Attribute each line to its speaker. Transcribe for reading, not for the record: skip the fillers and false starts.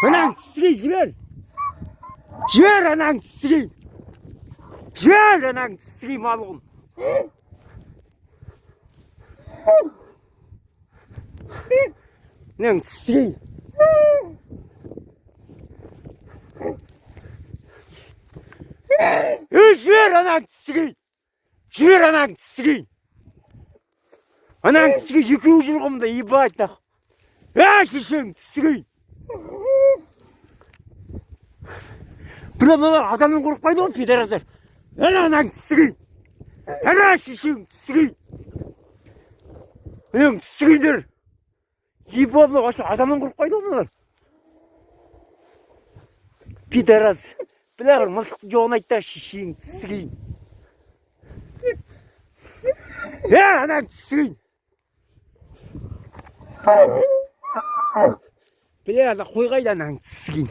Speaker 1: Анаң сігейін, жібер. Жібер, анаң сігейін. Жібер, анаң сігейін, малғұн. Анаң сігейін. Ей, жібер, анаң сігейін. Жібер, анаң сігейін. Анаң сігейін, екеуі жүр ғой мында, ебать нахуй. Ей, шешең сігейін. Бля, мыналар адамнан қорықпайды ғой, пидорастар. Ана, анаң сігейін. Ана, шешең сігейін. Анаң сігейіндер. Ебать, мынау вообще адамнан қорықпайды ғой мыналар. Пидорас. Бля, мылтықтың жоғын айт та, шешең сігейін. Е, анаң сігейін. Бля, ана қой қайда, анаң сігейін.